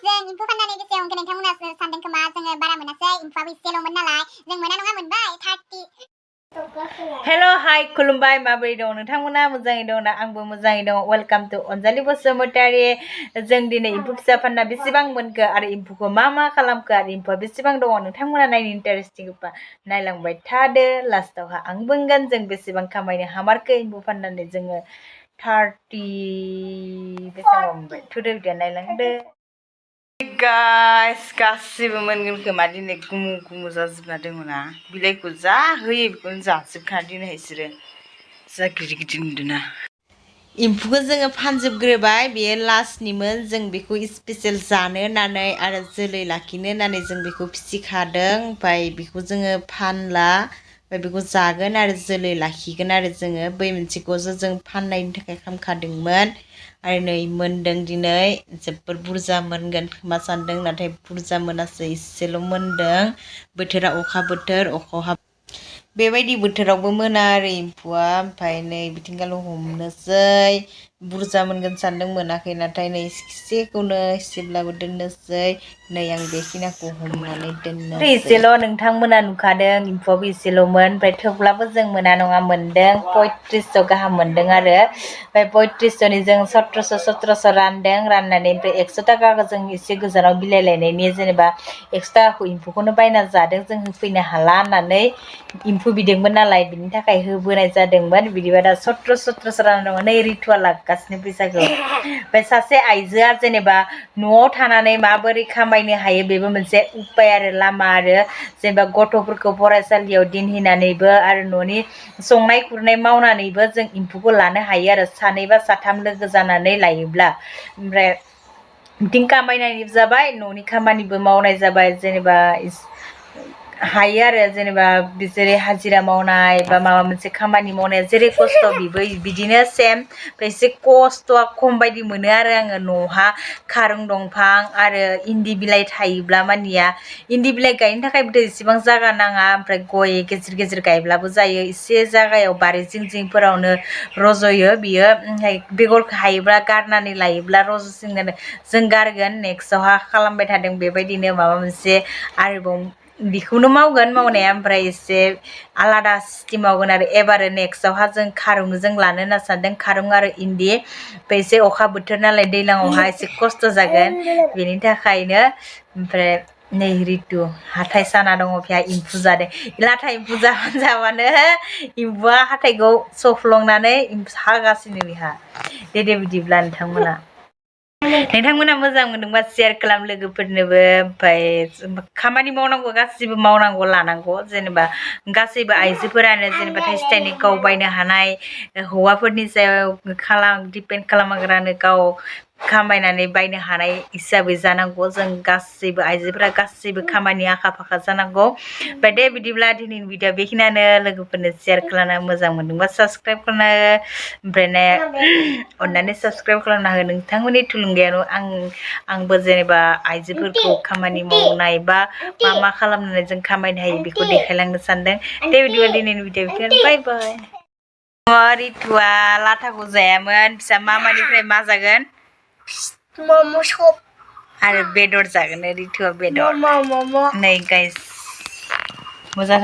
जों एम्फौ फाननानै बेसेयाव मोनगोन नोंथांमोना सानदों खोमा जोङो बारा मोनासै एम्फौआबो एसेल'मोन नालाय जों मोना नङा मोनबाय 30 हेलो हाय खुलुमबाय माबोरै दं नोंथांमोना मोजाङै दं ना आंबो मोजाङै दं वेलकाम टू अनजालि बसुमतारी जों दिनै एम्फौ फिसा फानना बेसेबां मोनखो आरो एम्फौखौ मा खालामखो आरो एम्फौआ बेसेबां दङ नोंथांमोना नायनो इन्टारेस्टिं बा नायलांबाय थादो लास्टआवहा आं बुंगोन जों बेसेबां खामायनो हामारखो एम्फौ फाननानै जोङो 30 बेसेबां मोनबाय थुदो भिडिअ नायलांदो गाइस गासिबो मोनगोन खोमा दिनै गुमु गुमु जाजोबना दङना बिलाइखौ जा होयो बेखौनो जाजोबखा दिनै बिसोरो जा गिदिर गिदिर नुदोंना एम्फौखौ जोङो फानजोबग्रोबाय बेयो लास्टनिमोन जों बेखौ स्पेसियेल जानो होननानै आरो जोलै लाखिनो होननानै जों बेखौ फिसिखादों ओमफ्राय बेखौ जोङो फानला ओमफ्राय बेखौ जागोन आरो जोलै लाखिगोन आरो जोङो बै मोनसेखौसो जों फाननायनि थाखाय खालामखादोंमोन आरो नै मोनदों दिनै जोबोर बुरजा मोनगोन खोमा सानदों नाथाय बुरजा मोनासै एसेल' मोनदों बोथोरा अखा बोथोर अखायाव बेबायदि बोथोरावबो मोना आरो एम्फौआ ओमफ्राय नै बिथिंगाल' हमनोसै बुरजा मोनगोन सानदों मोनाखै नाथाय नै एसेखौनो एसेब्लाबो दोननोसै नै आं बेखिनिखौ हमनानै दोननोसै एसेल' नोंथांमोना नुखादों एम्फौआबो एसेल'मोन ओमफ्राय थेवब्लाबो जों मोना नङा मोनदों 3500 गाहाम मोनदों आरो ओमफ्राय 3500नि जों 1700 रानदों राननानै ओमफ्राय 100 थाखाखौ जों एसे गोजानाव बिलाइलायनायनि जेनेबा 100 थाखाखौ एम्फौखौनो बायना जादों जों होफैनो हाला होननानै एम्फौ बिदोंमोन नालाय बिनि थाखाय होबोनाय जादोंमोन बिदिबा दा 1700 रानना दङ नै रितुआ लागासिनो फैसाखौ ओमफ्राय सासे आइजोआ जेनेबा न'आव थानानै माबोरै खामायनो हायो बेबो मोनसे उपाय आरो लामा आरो जेनेबा गथ'फोरखौ फरायसालियाव दोनहैनानैबो आरो न'नि संनाय खुरनाय मावनानैबो जों एम्फौखौ लानो हायो आरो 2 बा 3 लोगो जानानै लायोब्ला ओमफ्राय बिथिं खामायनायनिबो जाबाय न'नि खामानिबो मावनाय जाबाय जेनेबा हायो आरो जेनेबा बिसोरो हाजिरा मावनाय बा माबा मोनसे खामानि मावनाया जेरै खस्थ' बिबो बिदिनो सेम एसे खस्थ'आ खम बायदि मोनो आरो आङो न'हा खारं दंफां आरो इन्दि बिलाइ थायोब्ला मानिया इन्दि बिलाइ गायनो थाखायबोथ' एसेबां जागा नाङा ओमफ्राय गय गेजेर गेजेर गायब्लाबो जायो एसे जागायाव बारि जिं जिंफोरावनो रज'यो बियो बेगरखौ हायोब्ला गारनानै लायोब्ला रज'सिगोन जों गारगोन नेक्स्टआवहा खालामबाय थादों बेबायदिनो माबा मोनसे आरोबाव बेखौनो मावगोन मावनाया ओमफ्राय एसे आलादा सिस्टेम मावगोन आरो एबारो नेक्स्टआवहा जों खारं जों लानो होनना सानदों खारं आरो इन्दि ओमफ्राय एसे अखा बोथोर नालाय दैज्लाङावहा एसे खस्थ' जागोन बेनि थाखायनो ओमफ्राय नै रितु हाथाय साना दङ बेहा एम्फौ जादों लाथा एम्फौ जाबानो एम्फौआ हाथायखौ सौफ्लंनानै हागासिनो बेहा दे बिदिब्ला नोंथांमोना मोजां मोनदोंबा शेयार खालाम लोगोफोरनोबो ओमफ्राय खामानि मावनांगौ गासिबो मावनांगौ लानांगौ जेनेबा गासैबो आइजोफोरानो जेनेबा थाइसे थाइनै गाव बायनो हानाय हौवाफोरनि सायाव दिपेन्ड खालामग्रानो गाव खामायनानै बायनो हानाय हिसाबै जानांगौ जों गासैबो आइजोफोरा गासैबो खामानि आखा फाखा जानांगौ ओमफ्राय दे बिदिब्ला दिनैनि भिडिअ बेखिनियानो लोगोफोरनो शेयार खालामना मोजां मोनदोंबा साबस्क्राइब खालामना ओमफ्राय अननानै साबस्क्राइब खालामना हो नोंथांमोननि थुलुंगायानो आंबो जेनेबा आइजोफोरखौ खामानि मावनाय बा मा खालामनानै जों खामायनो हायो बेखौ देखायलांनो सानदों दे बिदिब्ला दिनैनि भिडिअ बेखिनियानो बाय बाय रितुआ लाथाखौ जायामोन फिसा मामानिफ्राय मा जागोन मम' सब आरो बेदर जागोन रितुआ बेदर नै गाइस मोजां